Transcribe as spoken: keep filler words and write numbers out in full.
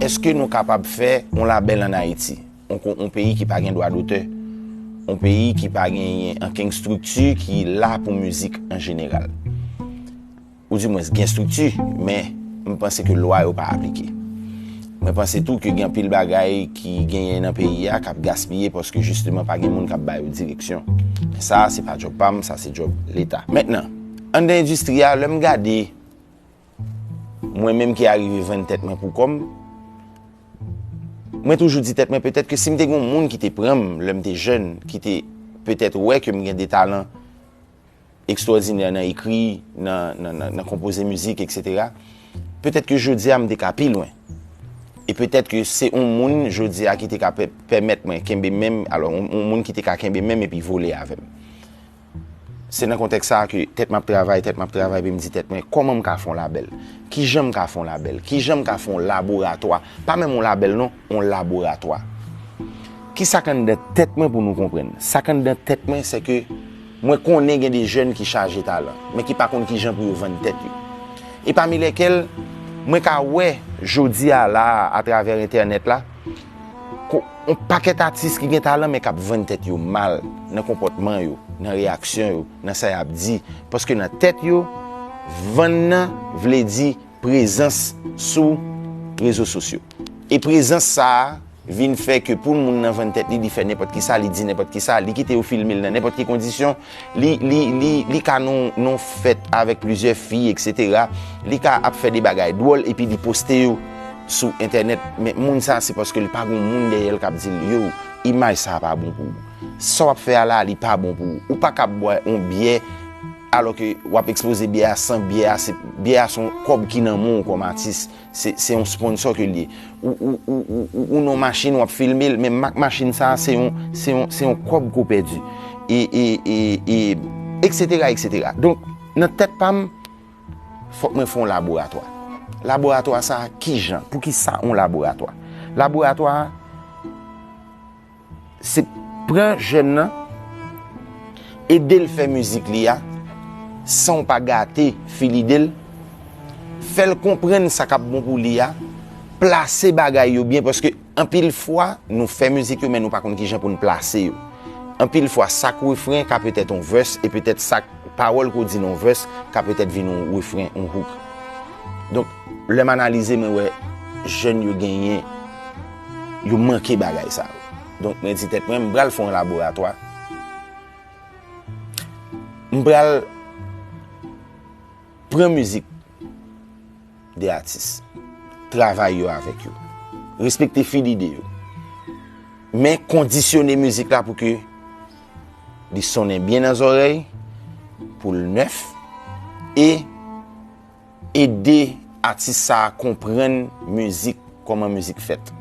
Èske nou kapab fè yon labèl ann Ayiti? Yon ko-, yon peyi ki pa gen dwa dotè, yon peyi ki pa genyen ankenn estrikti ki la pou mizik an jeneral. Oudimwens, gen estrikti, men m panse ke lwa yo pa aplike. Mwen panse tou ke gen anpil bagay ki genyen nan peyi a k ap gaspiye paske jisteman pa gen moun k ap ba yo direksyon. Men sa, se pa djòb pa m, sa se djòb Leta. Mentnan, anndan endistri a, lè m gade mwen menm ki arive vann tèt mwen pou kò m, mwen toujou di tèt mwen petèt ke si m te gen yon moun ki te pran m lè m te jèn, ki te petèt wè ke m gen de talan ekstwòdinè nan ekri, nan, nan, nan, nan konpoze mizik, etsetera, petèt ke jodi a m te ka pi lwen. E petèt ke se yon moun jodi a ki te ka pè-, pèmèt mwen kenbe men m, alò, yon, yon moun ki te ka kenbe men m epi vole avè m. Se nan kontèks sa a ke tèt m ap travay, tèt m ap travay, epi m di tèt mwen, kòman m ka fè yon labèl? Kijan m ka fè yon labèl? Kijan m ka fè yon laboratwa? Pa menm yon labèl non, yon laboratwa. Kisa k anndan tèt mwen pou nou konprann? Sa k anndan tèt mwen, se ke mwen konnen gen de jèn ki chaje talan, men ki pa konn kijan pou yo vann tèt yo. E pami lèkèl, mwen ka wè jodi a la a, atravè entènèt la, ko-, yon pakèt atis ki gen talan, men k ap vann tèt yo mal nan konpòtman yo, nan reyaksyon yo, nan sa y ap di. Paske nan tèt yo, vann nan vle di prezans sou rezo sosyo. E prezans sa a vin fè ke pou moun nan vann tèt li, li fè nenpòt ki sa, li di nenpòt ki sa, li kite yo filme l nan nenpòt ki kondisyon, li, li, li, li ka nan, nan fèt avèk plizyè fi, etsetera. Li ka ap fè de bagay dwòl epi li poste yo sou entènèt, men moun sa se paske li pa gen moun dèyè l k ap di l, yo, imaj sa pa bon pou ou. Sa w ap fè a la, li pa bon pou ou. Ou pa ka ap bwè yon byè, alò ke w ap ekspoze byè a san byè a, se, byè a se yon kòb ki nan men w kòm atis. Se, se yon sponsò ke l ye. Ou, ou, ou, ou, ou, ou nan machin, w ap filme l, men mak machin sa a, se yon, se yon, se yon kòb ke w pèdi. E, e, e, e, etsetera, etsetera. Donk, nan tèt pa m, fòk mwen fè yon laboratwa. Laboratwa sa a, kijan? Poukisa yon laboratwa? Laboratwa a, se pran jèn nan, ede l fè mizik li a, san w pa gate fil ide l, fè l konprann sa k ap bon pou li a, plase bagay yo byen, paske anpil fwa, nou fè mizik yo, men nou pa konn kijan pou n plase yo. Anpil fwa, sa k refren ka petèt yon vès, e petèt sa k pawòl ke w di nan yon vès ka petèt vin yon refren, yon hook. Donk, lè m analize, mwen wè jèn yo genyen, yo manke bagay sa yo. Donk, mwen di tèt mwen, m pral fè yon laboratwa. M pral pran mizik de atis, travay yo avèk yo, respekte fil ide yo, men kondisyone mizik la pou ke li sonnen byen nan zòrèy, pou l nèf, e ede atis sa a konprann mizik, kòman mizik fèt.